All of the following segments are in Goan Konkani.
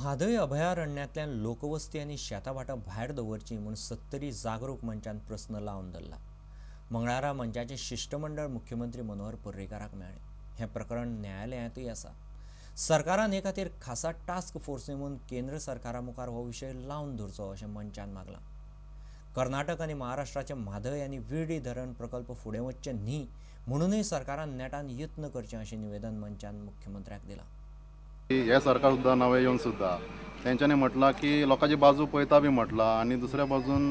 म्हादय अभयारण्यांतल्यान लोकवस्ती आनी शेताभाटां भायर दवरची म्हूण सत्तरी जागरूक मंचान प्रस्न लावन धरला. मंगळारा मंचाचें शिश्टमंडळ मुख्यमंत्री मनोहर पर्रीकाराक मेळ्ळें. हें प्रकरण न्यायालयांतूय आसा. सरकारान हे खातीर खासा टास्क फोर्स नेमून केंद्र सरकारा मुखार हो विशय लावन धरचो अशें मंचान मागलां. कर्नाटक आनी महाराष्ट्राचे म्हादय आनी विर्डी धरण प्रकल्प फुडें वचचे न्ही म्हणूनय सरकारान नेटान यत्न करचे अशें निवेदन मंचान मुख्यमंत्र्याक दिलां. हे सरकार सुद्दां नवें येवन सुद्दां तेंच्यांनी म्हटलां की लोकांची बाजू पळयता बी म्हटलां आनी दुसऱ्या बाजून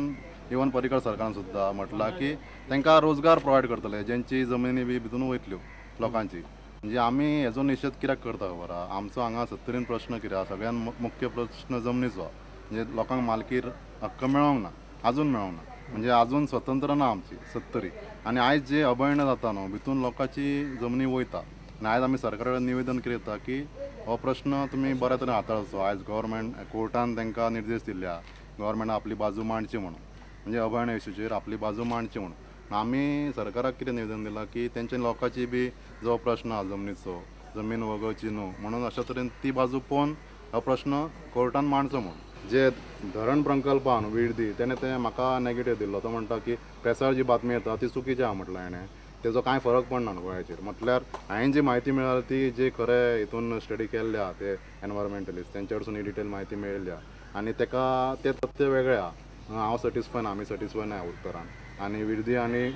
इवन पर्रीकर सरकारान सुद्दां म्हटलां की तांकां रोजगार प्रोवायड करतले जेंची जमिनी बी भितून वयतल्यो लोकांची. म्हणजे आमी हेजो निशेध कित्याक करता खबर आहा? आमचो हांगा सत्तरीन प्रश्न कितें आहा, सगळ्यान मुख्य प्रश्न जमनीचो, म्हणजे लोकांक मालकी हक्क मेळोंक ना, आजून मेळोंक ना, म्हणजे आजून स्वतंत्र ना आमची सत्तरी. आनी आयज जे अभयारण्य जाता न्हू भितून लोकांची जमनी वयता आनी आयज आमी सरकारा कडेन निवेदन कितें येता की हो प्रश्न तुमी बऱ्या तरेन हाताळचो. आयज गव्हर्मेंट कोर्टान तांकां निर्देश दिल्ले आहा गव्हर्मेंटान आपली बाजू मांडची म्हणून, म्हणजे अभयारण्य इशूचेर आपली बाजू मांडची म्हणून. आमी सरकाराक कितें निवेदन दिलां की तेंच्या लोकांची बी जो प्रश्न आहा जमनीचो, जमीन वगळची न्हू म्हणून अशा तरेन ती बाजू पळोवन हो प्रश्न कोर्टान मांडचो म्हणून. जे धरण प्रकल्प आहा न्हू विर्दी, तेणें तें म्हाका नेगेटीव दिल्लो. तो म्हणटा की प्रेसार जी बातमी येता ती चुकीची आहा म्हटलां हेणें, तेजो कांय फरक पडना न्हू गोंयाचेर. म्हटल्यार हांवें जी म्हायती मेळ्ळी ती जे खरें हितून स्टडी केल्ले आहा ते एनवायरमेंटलिस्ट तेंच्या कडसून ही डिटेल म्हायती मेळिल्ली आहा आनी तेका ते तथ्य वेगळे आहा. हांव सॅटिस्फाय ना, आमी सॅटिस्फाय ना उत्तरान. आनी विर्दी आनी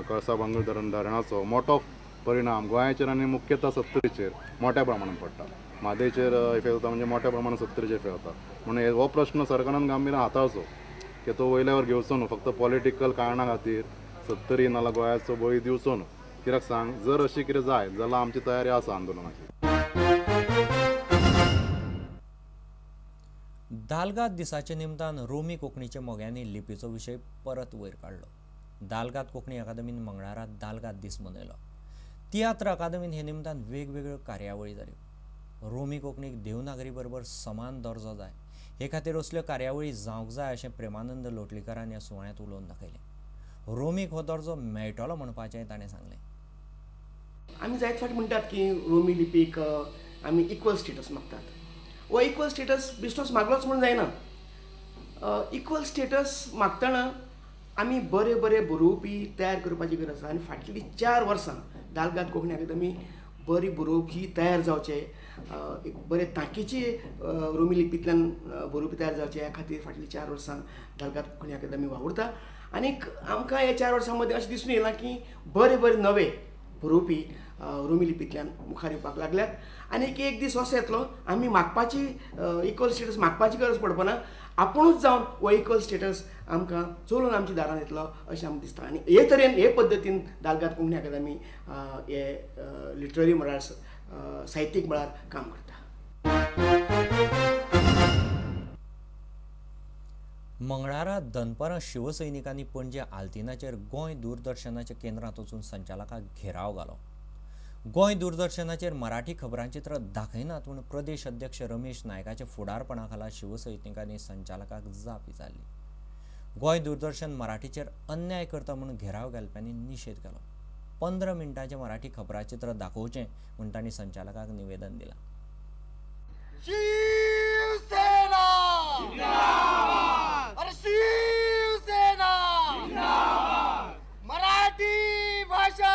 कळसा भांगूर धरणाचो मोठो परिणाम गोंयाचेर आनी मुख्यतः सत्तरीचेर मोठ्या प्रमाणान पडटा. म्हादयचेर इफेक्ट जाता म्हणजे मोठ्या प्रमाणान सत्तरीचेर इफेक्ट जाता. म्हणून हो प्रश्न सरकारान गंभीर हाताळचो की तो वयल्यावर घेवचो न्हू, फक्त पॉलिटिकल कारणां खातीर सत्तरी नाल्यार गोंयाचो बळी दिवचो न्हू. कित्याक सांग, जर अशी कितें जायत जाल्यार आमची तयारी आसा आंदोलनाची. दालगाद दिसाच्या निमतान रोमी कोंकणीच्या मोग्यांनी लिपीचो विशय परत वयर काडलो. दालगाद कोंकणी अकादमीन मंगळारा दालगाद दीस मनयलो. तियात्र अकादमीन हे निमतान वेगवेगळ्यो कार्यावळी जाल्यो. रोमी कोंकणीक देवनागरी बरोबर समान दर्जो जाय हे खातीर असल्यो कार्यावळी जावंक जाय अशें प्रेमानंद लोटलीकरान ह्या सुवाळ्यांत उलोवन दाखयलें. रोमीक हो दर्जो मेळटलो म्हणपाचें ताणें सांगलें. आमी जायत फावट म्हणटात की रोमी लिपीक आमी इक्वल स्टेटस मागतात. हो इक्वल स्टेटस बिश्टोच मागलोच म्हूण जायना. इक्वल स्टेटस मागतना आमी बरे बरे बरोवपी तयार करपाची गरज आसा. आनी फाटलीं 4 वर्सां दालगाद कोंकणी अकादमी बरी बरोवपी तयार जावचे, एक बरे तांकीची रोमी लिपींतल्यान बरोवपी तयार जावचे ह्या खातीर फाटलीं 4 वर्सां दालगाद कोंकणी अकादमी वावुरता. आनीक आमकां ह्या 4 वर्सां मदीं अशें दिसून येयलां की बरे बरे नवे बरोवपी रोमी लिपींतल्यान मुखार येवपाक लागल्यात. आनीक एक दीस असो येतलो आमी मागपाची इक्वल स्टेटस मागपाची गरज पडपाना, आपुणूच जावन हो इक्वल स्टेटस आमकां चलून आमच्या दारांत येतलो अशें आमकां दिसता. आनी हे तरेन हे पद्दतीन दालगाद कोंकणी अकादमी हे लिटररी म्हळ्यार साहित्यीक मळार काम करता. मंगळारा दनपारां शिवसैनिकांनी पणजे आल्तिनाचेर गोंय दूरदर्शनाच्या केंद्रांत वचून संचालकाक घेराव घालो. गोंय दूरदर्शनाचेर मराठी खबरांचित्र दाखयनात म्हूण प्रदेश अध्यक्ष रमेश नायकाच्या फुडारपणा खाला शिवसैनिकांनी संचालकाक जाप विचारली. गोंय दूरदर्शन मराठीचेर अन्याय करता म्हूण घेराव घालप्यांनी निशेध केलो. 15 मिनटांचें मराठी खबराचित्र दाखोवचें म्हूण तांणी संचालकाक निवेदन दिलां. शिवसेना जिंदाबाद, अरे शिवसेना जिंदाबाद, मराठी भाषा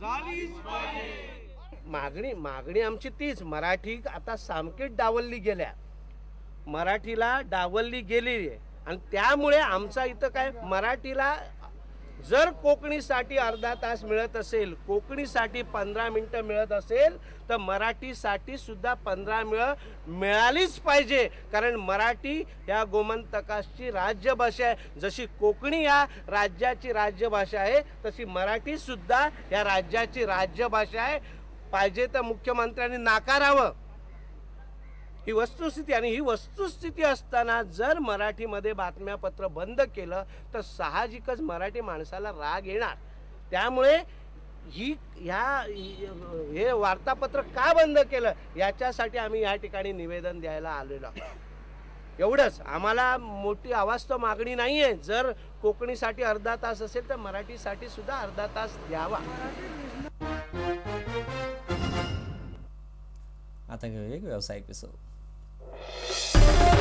झालीच पाहिजे. मागणी मागणी आमची तीच, मराठी आता सामकीच डावलली गेल्या, मराठीला डावलली गेली आहे. आणि त्यामुळे आमचा इथं काय, मराठीला जर कोकणीसाठी अर्धा तास मिळत असेल, कोकणीसाठी 15 मिनटं मिळत असेल, तर मराठीसाठी सुद्धा 15 मिळालीच पाहिजे. कारण मराठी या गोमंतकाची राज्यभाषा आहे. जशी कोकणी या राज्याची राज्यभाषा आहे तशी मराठी सुद्धा या राज्याची राज्यभाषा आहे. पाहिजे तर मुख्यमंत्र्यांनी नाकारावं ही वस्तुस्थिती. आणि ही वस्तुस्थिती असताना जर मराठीमध्ये बातम्यापत्र बंद केलं तर साहजिकच मराठी माणसाला राग येणार. त्यामुळे ही हे वार्तापत्र का बंद केलं याच्यासाठी आम्ही या ठिकाणी निवेदन द्यायला आलेलो आहोत. एवढंच, आम्हाला मोठी अवास्तव मागणी नाही आहे. जर कोकणीसाठी अर्धा तास असेल तर मराठीसाठी सुद्धा अर्धा तास द्यावा. आता घेऊया एक व्यावसायिक विसव. Bye.